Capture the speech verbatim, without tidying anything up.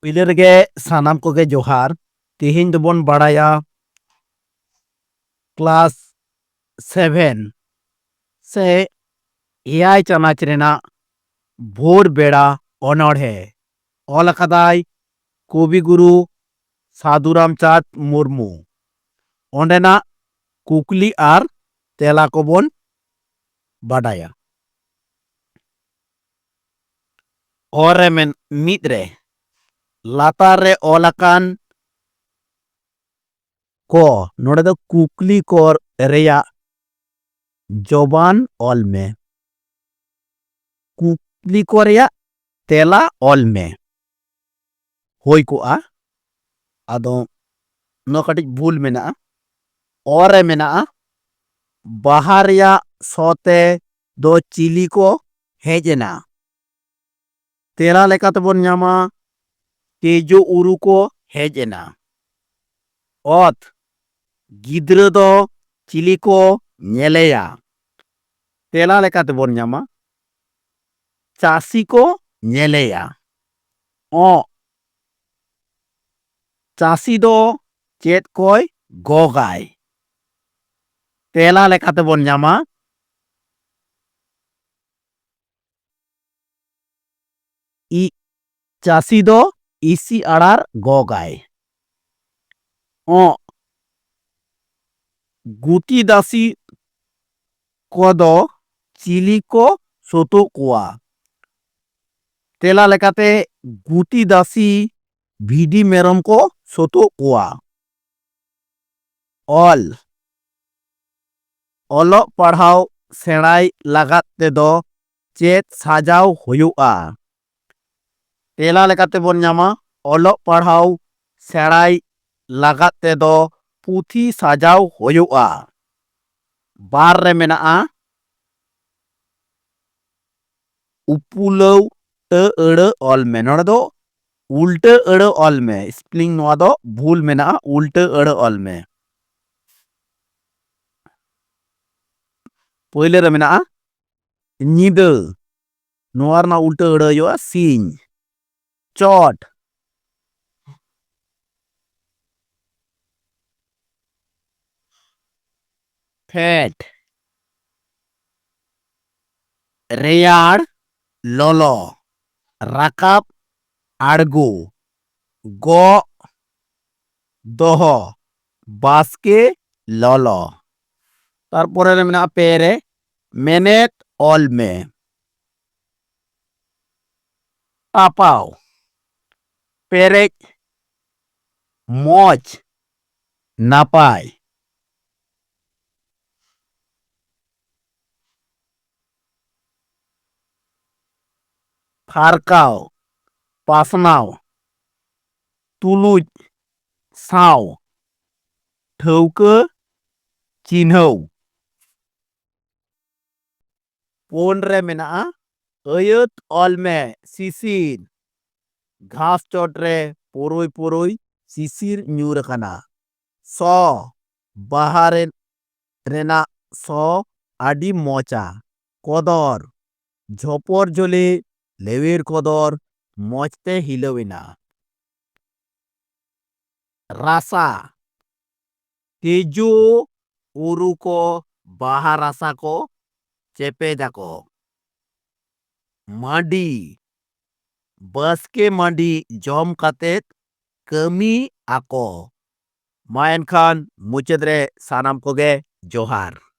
ᱯᱩᱭᱞᱟᱹ ᱨᱮᱜᱮ ᱥᱟᱱᱟᱢ ᱠᱚᱜᱮ ᱡᱚᱦᱟᱨ᱾ ᱛᱮᱦᱮᱧ ᱫᱚᱵᱚᱱ ᱵᱟᱲᱟᱭᱟ ᱠᱞᱟᱥ ᱥᱮᱵᱷᱮᱱ ᱥᱮ ᱮᱭᱟᱭ ᱪᱟᱱᱟᱪ ᱨᱮᱱᱟᱜ ᱵᱷᱳᱨ ᱵᱮᱲᱟ ᱚᱱᱚᱬᱦᱮ᱾ ᱚᱞ ᱟᱠᱟᱫᱟᱭ ᱠᱚᱵᱤᱜᱩᱨᱩ ᱥᱟᱹᱫᱷᱩ ᱨᱟᱢᱪᱟᱸᱫᱽ ᱢᱩᱨᱢᱩ᱾ ᱚᱸᱰᱮᱱᱟᱜ ᱠᱩᱠᱞᱤ ᱟᱨ ᱛᱮᱞᱟ ᱠᱚᱵᱚᱱ ᱵᱟᱰᱟᱭᱟ᱾ ᱚ ᱨᱮ ᱢᱮᱱ ᱢᱤᱫ ᱨᱮ ᱞᱟᱛᱟᱨ ᱨᱮ ᱚᱞ ᱟᱠᱟᱱ ᱠᱚ, ᱱᱚᱰᱮ ᱫᱚ ᱠᱩᱠᱞᱤ ᱠᱚ ᱨᱮᱭᱟᱜ ᱡᱚᱵᱟᱱ ᱚᱞ ᱢᱮ᱾ ᱠᱩᱠᱞᱤ ᱠᱚ ᱨᱮᱭᱟᱜ ᱛᱮᱞᱟ ᱚᱞ ᱢᱮ᱾ ᱦᱩᱭ ᱠᱚᱜᱼᱟ, ᱟᱫᱚ ᱱᱚᱣᱟ ᱠᱟᱹᱴᱤᱡ ᱵᱷᱩᱞ ᱢᱮᱱᱟᱜᱼᱟ᱾ ᱚ ᱨᱮ ᱢᱮᱱᱟᱜᱼᱟ, ᱵᱟᱦᱟ ᱨᱮᱭᱟᱜ ᱥᱚ ᱛᱮ ᱫᱚ ᱪᱤᱞᱤ ᱠᱚ ᱦᱮᱡ ᱮᱱᱟ? ᱛᱮᱞᱟ ᱞᱮᱠᱟᱛᱮᱵᱚᱱ ᱧᱟᱢᱟ, ᱛᱮᱡᱳ ᱩᱨᱩ ᱠᱚ ᱦᱮᱡ ᱮᱱᱟ᱾ ᱚᱛ, ᱜᱤᱫᱽᱨᱟᱹ ᱫᱚ ᱪᱤᱞᱤ ᱠᱚ ᱧᱮᱞᱮᱭᱟ? ᱛᱮᱞᱟ ᱞᱮᱠᱟᱛᱮᱵᱚᱱ ᱧᱟᱢᱟ, ᱪᱟᱹᱥᱤ ᱠᱚ ᱧᱮᱞᱮᱭᱟ᱾ ᱚᱸᱜ, ᱪᱟᱹᱥᱤ ᱫᱚ ᱪᱮᱫ ᱠᱚᱭ ᱜᱚᱜᱟᱭ? ᱛᱮᱞᱟ ᱞᱮᱠᱟᱛᱮᱵᱚᱱ ᱧᱟᱢᱟ, ᱤ, ᱪᱟᱹᱥᱤ ᱫᱚ ᱤᱥᱤ ᱟᱲᱟᱨ ᱜᱚᱜᱟᱭ᱾ ᱚᱸᱜ, ᱜᱩᱛᱤ ᱫᱟᱥᱤ ᱠᱚᱫᱚ ᱪᱤᱞᱤ ᱠᱚ ᱥᱩᱛᱩᱜ ᱠᱚᱣᱟ? ᱛᱮᱞᱟ ᱞᱮᱠᱟᱛᱮ, ᱜᱩᱛᱤ ᱫᱟᱥᱤ ᱵᱷᱤᱰᱤ ᱢᱮᱨᱚᱢ ᱠᱚ ᱥᱩᱛᱩᱜ ᱠᱚᱣᱟ᱾ ᱚᱞ, ᱚᱞᱚᱜ ᱯᱟᱲᱦᱟᱣ ᱥᱮᱬᱟᱭ ᱞᱟᱜᱟᱫ ᱛᱮᱫᱚ ᱪᱮᱫ ᱥᱟᱡᱟᱣ ᱦᱩᱭᱩᱜᱼᱟ? ᱛᱮᱞᱟ ᱞᱮᱠᱟᱛᱮ ᱵᱚᱱ ᱧᱟᱢᱟ, ᱚᱞᱚᱜ ᱯᱟᱲᱦᱟᱣ ᱥᱮᱬᱟᱭ ᱞᱟᱜᱟᱫ ᱛᱮᱫᱚ ᱯᱩᱛᱷᱤ ᱥᱟᱡᱟᱣ ᱦᱩᱭᱩᱜᱼᱟ᱾ ᱵᱟᱨ ᱨᱮ ᱢᱮᱱᱟᱜᱼᱟ, ᱩᱯᱩᱞᱟᱹᱣ ᱴᱟᱹ ᱟᱹᱲᱟᱹ ᱚᱞ ᱢᱮ᱾ ᱱᱚᱰᱮ ᱫᱚ ᱩᱞᱴᱟᱹ ᱟᱹᱲᱟᱹ ᱚᱞ ᱢᱮ, ᱥᱯᱮᱞᱤᱝ ᱱᱚᱣᱟ ᱫᱚ ᱵᱷᱩᱞ ᱢᱮᱱᱟᱜᱼᱟ, ᱩᱞᱴᱟᱹ ᱟᱹᱲᱟᱹ ᱚᱞ ᱢᱮ᱾ ᱯᱳᱭᱞᱳ ᱨᱮ ᱢᱮᱱᱟᱜᱼᱟ ᱧᱤᱫᱟᱹ, ᱱᱚᱣᱟ ᱨᱮᱱᱟᱜ ᱩᱞᱴᱟᱹ ᱟᱹᱲᱟᱹ ᱦᱩᱭᱩᱜᱼᱟ ᱥᱤᱧ᱾ ᱪᱚᱴ, ᱯᱷᱮᱰ, ᱨᱮᱭᱟᱲ ᱞᱚᱞᱚ, ᱨᱟᱠᱟᱵ ᱟᱬᱜᱚ, ᱜᱚᱜ ᱫᱚᱦᱚ, ᱵᱟᱥᱠᱮ ᱞᱚᱞᱚ᱾ ᱛᱟᱨᱯᱚᱨᱮ ᱨᱮ ᱢᱮᱱᱟᱜᱼᱟ ᱯᱮ ᱨᱮ, ᱢᱮᱱᱮᱛ ᱚᱞ ᱢᱮ᱾ ᱴᱟᱯᱟᱣ, ᱯᱮᱨᱮᱡ, ᱢᱚᱡᱽ, ᱱᱟᱯᱟᱭ᱾ ᱯᱷᱟᱨᱠᱟᱣ, ᱯᱟᱥᱱᱟᱣ, ᱛᱩᱞᱩᱡ, ᱥᱟᱶ, ᱴᱷᱟᱹᱣᱠᱟᱹ, ᱪᱤᱱᱦᱟᱹᱣ᱾ ᱯᱩᱱ ᱨᱮ ᱢᱮᱱᱟᱜᱼᱟ ᱟᱹᱭᱟᱹᱛ ᱚᱞ ᱢᱮ, ᱥᱤᱥᱤᱨ᱾ ᱜᱷᱟᱥ ᱪᱚᱴ ᱨᱮ ᱯᱩᱨᱩᱭ ᱯᱩᱨᱩᱭ ᱥᱤᱥᱤᱨ ᱧᱩᱨ ᱟᱠᱟᱱᱟ᱾ ᱥᱚ, ᱵᱟᱦᱟ ᱨᱮ-, ᱨᱮᱱᱟᱜ ᱥᱚ ᱟᱹᱰᱤ ᱢᱚᱡᱟ᱾ ᱠᱚᱫᱚᱨ, ᱡᱷᱚᱯᱚᱨ ᱡᱷᱚᱞᱤ ᱞᱮᱣᱮᱨ ᱠᱚᱫᱚᱨ ᱢᱚᱡᱽ ᱛᱮ ᱦᱤᱞᱟᱹᱣ ᱮᱱᱟ᱾ ᱨᱟᱥᱟ, ᱛᱤᱡᱩ ᱩᱨᱩ ᱠᱚ ᱵᱟᱦᱟ ᱨᱟᱥᱟ ᱠᱚ ᱪᱮᱯᱮᱡᱟᱠᱚ᱾ ᱢᱟᱹᱰᱤ, ᱵᱟᱥᱠᱮ ᱢᱟᱹᱰᱤ ᱡᱚᱢ ᱠᱟᱛᱮ ᱠᱟᱹᱢᱤ ᱟᱠᱚ᱾ ᱢᱟ ᱮᱱᱠᱷᱟᱱ ᱢᱩᱪᱟᱹᱫ ᱨᱮ ᱥᱟᱱᱟᱢ ᱠᱚᱜᱮ ᱡᱚᱦᱟᱨ᱾